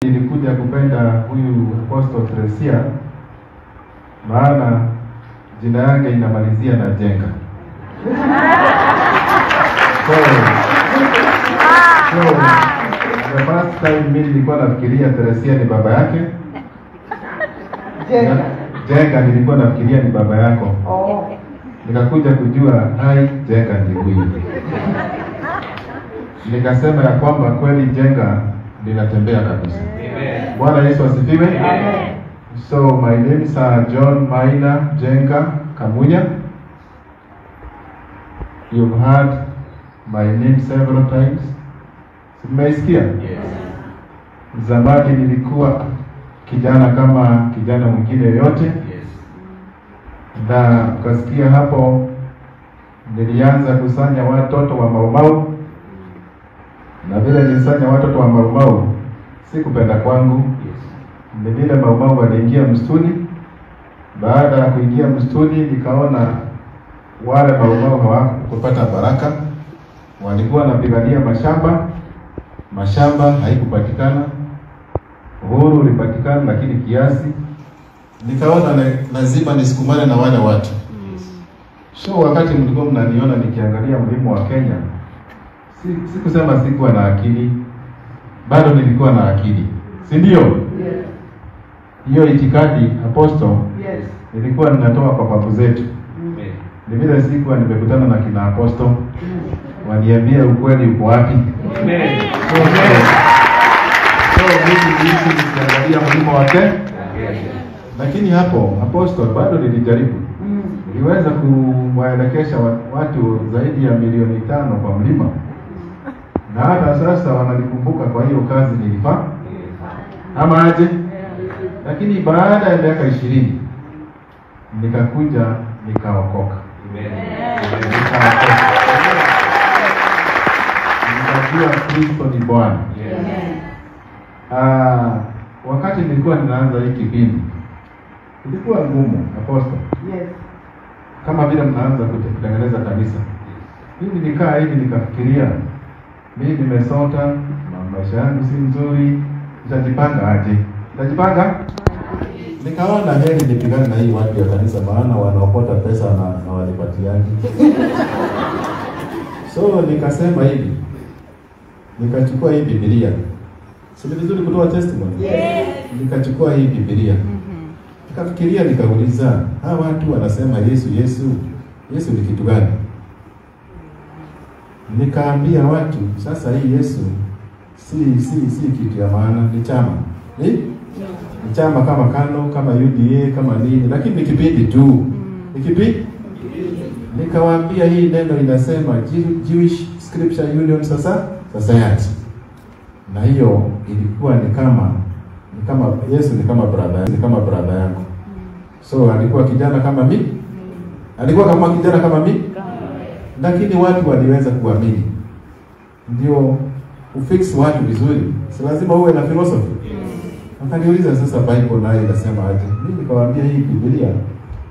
Nilikuja kupenda huyu Apostle Teresia maana jina yake inamalizia na Jenga. So the first time mimi nilikuwa nafikiria Teresia ni baba yake. Jenga. Jenga nilikuwa nafikiria ni baba yako. Oh. Nikakuja kujua hai Jenga ni huyu. Nikasema ya kwamba kweli Jenga linatembea kabisa. Amen. Bwana Yesu asifiwe. Amen. So my name is John Maina Jenga Kamunya. You've heard my name several times. Mmeisikia? Yes. Zamani nilikuwa kijana kama kijana mwingine yoyote. Yes. Na ukasikia hapo nilianza kusanya watoto wa Maumau. Na vile nilisanya watoto wa Maumau si kupenda kwangu. Yes. Ni vile Maumau waliingia msituni. Baada ya kuingia msituni nikaona wale Maumau hawakupata baraka. Walikuwa wanapigania mashamba. Mashamba haikupatikana. Uhuru ulipatikana lakini kiasi. Nikaona lazima nisukumane na wale watu. So wakati mlikuwa mnaniona nikiangalia mlima wa Kenya, sikusema sikuwa na akili, bado nilikuwa na akili, si ndio? Yes. Hiyo itikadi Apostle, yes, nilikuwa ninatoa kwa babu zetu. Amen. Ni vile sikuwa nimekutana na kina Apostle waniambia ukweli uko wapi. Amen. So mimi nilisi nikiangalia mlima wa Kenya, lakini hapo Apostle bado nilijaribu. Niliweza kuwaelekesha watu zaidi ya 5 milioni kwa mlima. Na hata sasa wananikumbuka kwa hiyo kazi nilifanya. Ama aje? Lakini baada ya miaka 20 nikakuja nikaokoka. Nikaokoka. Nikajua Kristo ni Bwana. Wakati nilikuwa ninaanza hii kipindi ilikuwa ngumu, Apostle. Yes. Kama vile mnaanza kutengeneza kanisa. Mimi nilikaa hivi nikafikiria, mimi nimesota, maisha yangu si nzuri, nitajipanga aje? Nitajipanga? Nikaona heri nipigane na hii watu ya kanisa, maana wanaokota pesa na walipatiangi. So nikasema hivi, nikachukua hii Biblia. Si ni vizuri kutoa testimony? Yes. Nikachukua hii Biblia. Nikafikiria, nikauliza, hawa watu wanasema Yesu, Yesu, Yesu ni kitu gani? Nikaambia watu, sasa hii Yesu si kitu ya maana, ni chama. Ni chama kama KANU, kama UDA, kama nini, lakini ni kipindi tu. Ni kipindi? Nikawaambia hii neno inasema Jewish Scripture Union sasa Society. Na hiyo ilikuwa ni kama Yesu ni kama brother, ni kama brother yangu. So alikuwa kijana kama mimi. Alikuwa kama kijana kama mimi. Lakini watu waliweza kuamini. Ndio ufix watu vizuri. Si lazima uwe na philosophy. Wakaniuliza sasa Bible nayo inasema aje? Mimi nikawaambia hii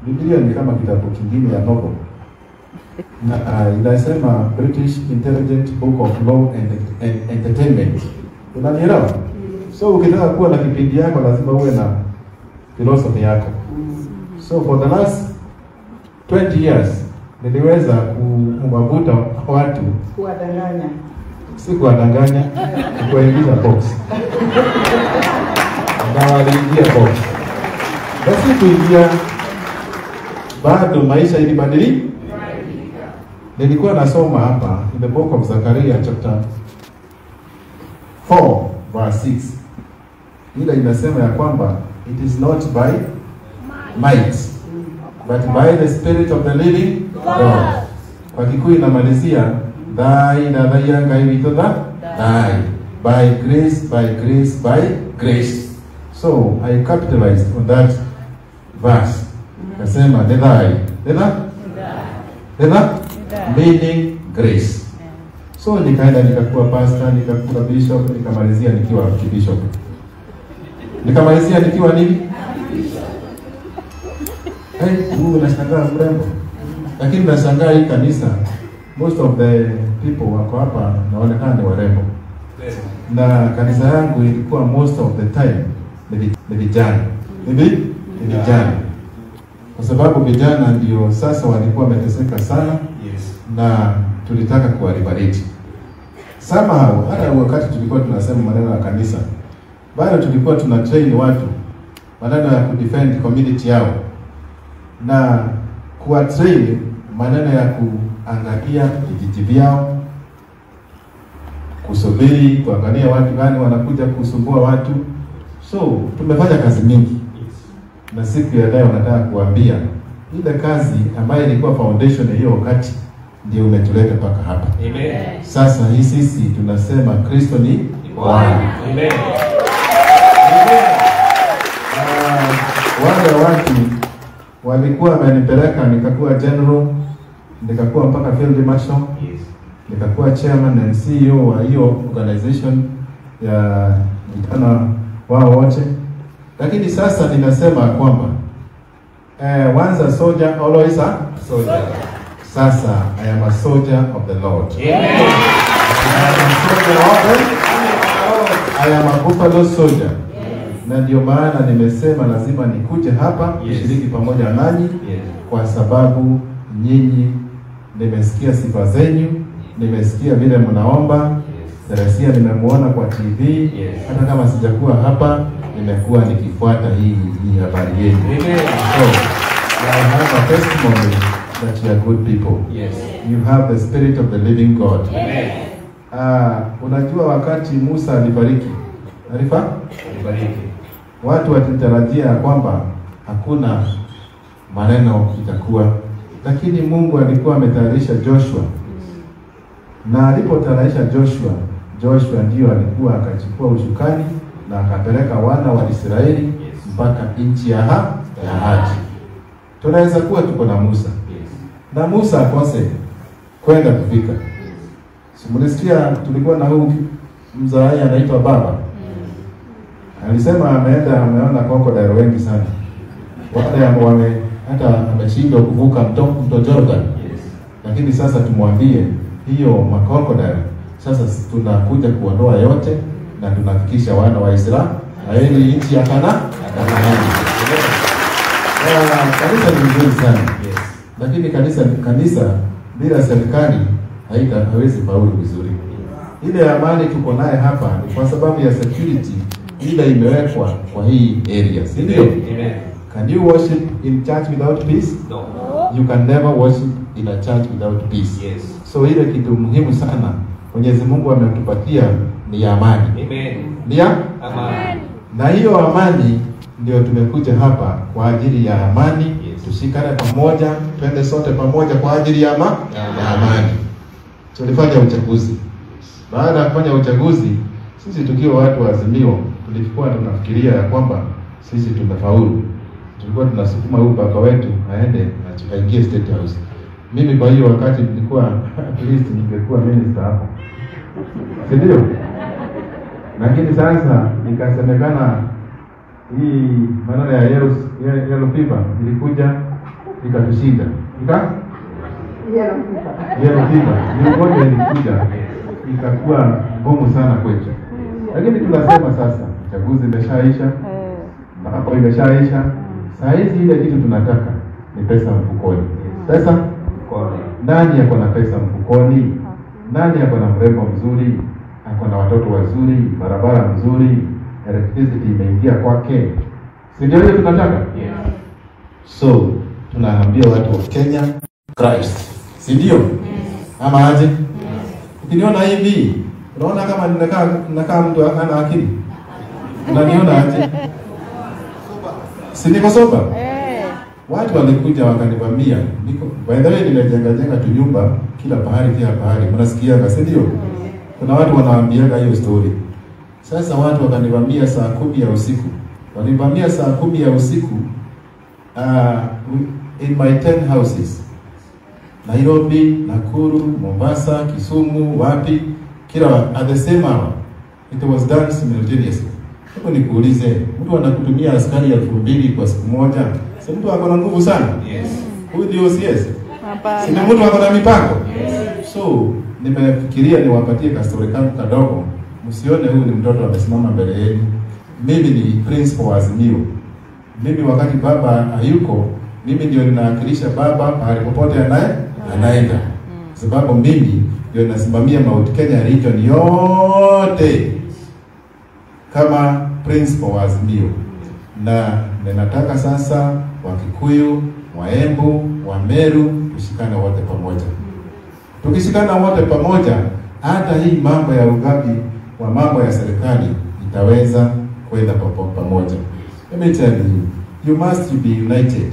Biblia ni kama kitabu kingine ya novel. Na inasema British Intelligent Book of Law and Entertainment. Unanielewa? So ukitaka kuwa na kipindi yako lazima uwe na philosophy yako. So for the last 20 years niliweza kuwavuta watu, Kuwadanganya. si kuwadanganya, kuwaingiza box. Na waliingia box. Basi kuingia bado maisha ilibadilika. Nilikuwa nasoma hapa in the book of Zechariah chapter 4 verse 6. Ile inasema ya kwamba it is not by might but by the spirit of the living God. Kwa Kikuyu inamalizia thai na thai ngai witũ tha thai, by grace, by grace, by grace. So I capitalized on that verse. Kasema ni thai, ni tha, ni tha, meaning grace. So nikaenda nikakuwa pastor, nikakuwa bishop, nikamalizia nikiwa archbishop. Nikamalizia nikiwa nini? Hey, huyu unashangaa mrembo. Lakini nashangaa hii kanisa, most of the people wako hapa naonekana ni warembo. Na kanisa yangu ilikuwa most of the time ni vijana. Ni vijana. Kwa sababu vijana ndio sasa walikuwa wameteseka sana. Yes. Na tulitaka kuwalibariki. Somehow, hata wakati tulikuwa tunasema maneno ya kanisa, bado tulikuwa tuna train watu maneno ya kudefend community yao na kuwa train maneno ya kuangalia vijiji vyao, kusubiri, kuangalia watu gani wanakuja kusumbua watu. So tumefanya kazi mingi. Na siku ya leo nataka kuambia ile kazi ambayo ilikuwa foundation ya hiyo wakati ndio umetuleta mpaka hapa. Amen. Sasa hii sisi tunasema Kristo ni Bwana. Amen. Wale watu walikuwa wamenipeleka nikakuwa general, nikakuwa mpaka field marshal. Yes. Nikakuwa chairman and CEO wa hiyo organization ya vijana wao wote. Lakini sasa ninasema kwamba once a soldier, always a soldier. Sasa I am a soldier of the Lord. Amen. I am a soldier of the I am a buffalo soldier. Yes. Na ndio maana nimesema lazima nikuje hapa kushiriki pamoja nanyi. Yes. Kwa sababu nyinyi nimesikia sifa zenyu, nimesikia vile mnaomba. Yes. Teresia nimemuona kwa TV. Yes. Hata kama sijakuwa hapa, nimekuwa nikifuata hii habari yenu. Amen. So, I have a testimony that you are good people. Yes. You have the spirit of the living God. Amen. Unajua wakati Musa alifariki, alifariki, watu walitarajia kwamba hakuna maneno itakuwa, lakini Mungu alikuwa ametayarisha Joshua. Na alipotayarisha Joshua, Joshua ndio alikuwa akachukua usukani na akapeleka wana wa Israeli mpaka nchi ya ahadi. Tunaweza kuwa tuko na Musa. Na Musa akose kwenda kufika. Simulisikia tulikuwa na huu mzai anaitwa Baba. Alisema ameenda ameona crocodile wengi sana. Wale wame hata ameshindwa kuvuka mto Jordan. Yes. Lakini sasa tumwambie hiyo crocodile sasa tunakuja kuondoa yote na tunafikisha wana wa Israeli nchi ya Kanaani. Kanisa ni nzuri sana. Yes. Lakini kanisa bila serikali haiwezi faulu vizuri. Ile amani tuko naye hapa ni kwa sababu ya security ile imewekwa kwa hii area, si ndio? Amen. Can you worship in church without peace? No. You can never worship in a church without peace. Yes. So ile kitu muhimu sana Mwenyezi Mungu ametupatia ni amani. Amen. Ni amani. Na hiyo amani ndio tumekuja hapa kwa ajili ya amani. Yes. Tushikane pamoja, twende sote pamoja kwa ajili ya amani. Tulifanya uchaguzi. Baada ya kufanya uchaguzi, sisi tukiwa watu wa Azimio tulikuwa tunafikiria ya kwamba sisi tumefaulu. Tulikuwa tunasukuma huyu baba wetu aende aingie State House. Mimi kwa hiyo wakati nilikuwa at least ningekuwa minister hapo, si ndio? Lakini sasa nikasemekana hii maneno ya yellow fever ilikuja ikatushinda. Yellow fever ni ugonjwa ilikuja ikakuwa ngumu sana kwetu. Lakini tunasema sasa uchaguzi imeshaisha, hapo imeshaisha. Saa hizi ile kitu tunataka ni pesa mfukoni. Pesa mfukoni. Nani ako na pesa mfukoni? Nani ako na mrembo mzuri? Ako na watoto wazuri, barabara mzuri, electricity imeingia kwake. Si ndio hiyo tunataka? Yeah. So tunaambia watu wa Kenya Christ. Si ndio? Ama aje? Ukiniona hivi, unaona kama ninakaa mtu ana akili? Unaniona aje? Si niko soba? Watu walikuja wakanivamia. Niko by the way nimejenga tu nyumba kila pahali. Mnasikiaga, si ndio? Kuna watu wanaambiaga hiyo story. Sasa watu wakanivamia saa 10 ya usiku. Walivamia saa 10 ya usiku in my 10 houses. Nairobi, Nakuru, Mombasa, Kisumu, wapi, kila at the same hour. It was done simultaneously. Hebu nikuulize, mtu anakutumia askari 2000 kwa siku moja, si mtu ako na nguvu sana? Yes. Huyu ndio OCS? Hapana. Si mtu ako na mipango? Yes. So, nimefikiria niwapatie kastori kangu kadogo, Msione huyu ni mtoto amesimama mbele yenu. Mimi ni principal wa Azimio. Mimi wakati baba hayuko, mimi ndio ninawakilisha baba pahali popote anaenda. Sababu mimi ndio nasimamia Mount Kenya region yote kama principal wa Azimio. Na ninataka sasa Wakikuyu, Waembu, Wameru tushikane wote pamoja. Tukishikana wote pamoja, hata hii mambo ya ugavi wa mambo ya serikali itaweza kwenda pamoja. Let me tell you, you must be united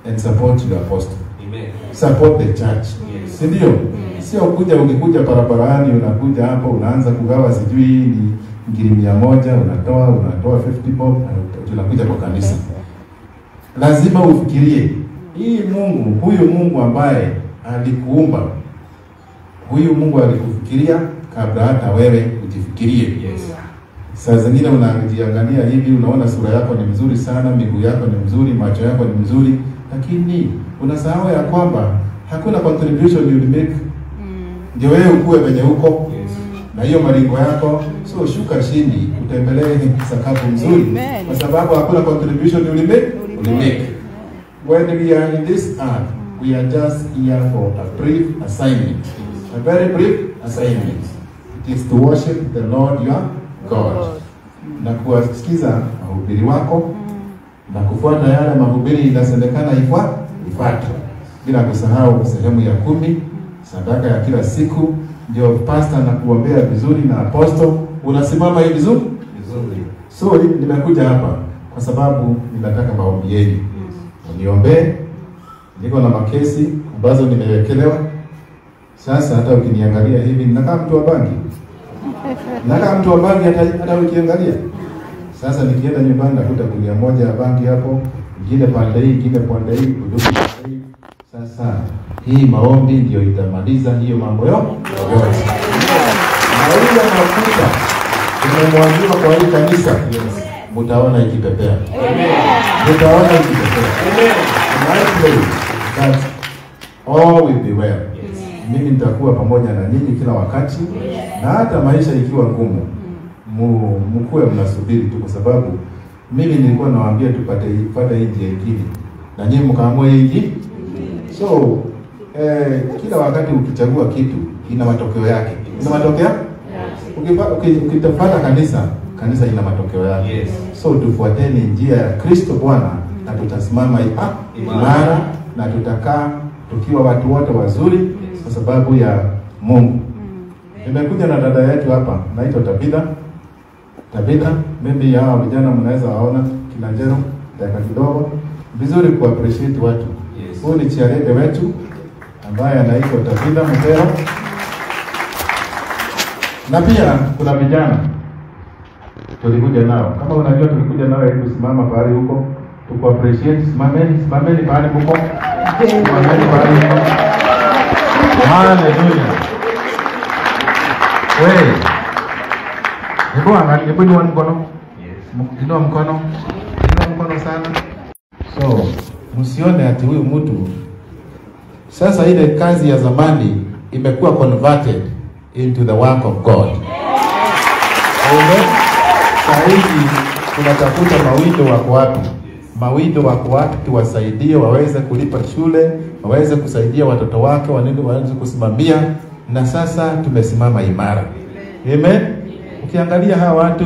and support your apostle. Amen. Support the church. Yes. Si ndio? Sio kuja ukikuja barabarani unakuja hapo unaanza kugawa sijui ni ngiri 100 unatoa 50 bob tunakuja kwa kanisa. Lazima ufikirie hii Mungu, huyu Mungu ambaye alikuumba, huyu Mungu alikufikiria kabla hata wewe ujifikirie. Yes. Saa zingine unajiangalia hivi, unaona sura yako ni mzuri sana, miguu yako ni mzuri, macho yako ni mzuri, lakini unasahau ya kwamba hakuna contribution you make. Ndio wewe ukue venye huko. Yes. Na hiyo maringo yako, so shuka chini utembelee sakafu mzuri. Amen. Kwa sababu hakuna contribution you make. When we are in this earth, we are just here for a brief assignment. A very brief assignment. It is to worship the Lord your God. Na kuwasikiza mahubiri wako na kufuata yale mahubiri inasemekana ifuatwe. Bila kusahau sehemu ya 10, sadaka ya kila siku, ndio pastor na kuombea vizuri na apostle, unasimama hivi vizuri? Vizuri. So nimekuja hapa kwa sababu ninataka maombi yenu. Uniombee. Niko na makesi ambazo nimewekelewa. Sasa hata ukiniangalia hivi ninakaa mtu wa bangi. Ninakaa mtu wa bangi hata ukiangalia. Sasa nikienda nyumbani nakuta gunia moja ya bangi hapo, ingine pande hii, ingine pande hii, bunduki pande hii. Sasa hii maombi ndio itamaliza hiyo mambo yote. Na ile mafuta imemwagiwa kwa hii kanisa, mtaona ikipepea. Mtaona ikipepea. And I pray that all will be well. Mimi nitakuwa pamoja na ninyi kila wakati. Na hata maisha ikiwa ngumu, mkuwe mnasubiri tu, kwa sababu mimi nilikuwa nawaambia tupate hii njia ingine na nyinyi mkaamua hii. So kila wakati ukichagua kitu ina matokeo yake. Ina matokeo? Ukitafuata kanisa, kanisa ina matokeo yake. Yes. So tufuateni njia ya Kristo Bwana na tutasimama imara na tutakaa tukiwa watu wote wazuri kwa sababu ya Mungu. Nimekuja na dada yetu hapa, naitwa Tabitha. Tabitha, mimi hawa vijana mnaweza waona Kinanjero dakika kidogo. Vizuri ku appreciate watu. Yes. Huyu ni chiarede wetu ambaye anaitwa Tabitha Mutero. Na pia kuna vijana tulikuja nao. Kama unajua tulikuja nao ili kusimama pahali huko, tuku appreciate. Simameni pahali huko. Simameni pahali huko. Hallelujah. Wewe. Hebu angalia, hebu inua mkono. Yes. Inua mkono. Inua mkono sana. So, msione ati huyu mtu sasa ile kazi ya zamani imekuwa converted into the work of God. Amen. Sasa hivi tunatafuta mawindo wako wapi? Mawindo wako wapi tuwasaidie waweze kulipa shule, waweze kusaidia watoto wake, waweze kusimamia, na sasa tumesimama imara. Amen. Ukiangalia hawa watu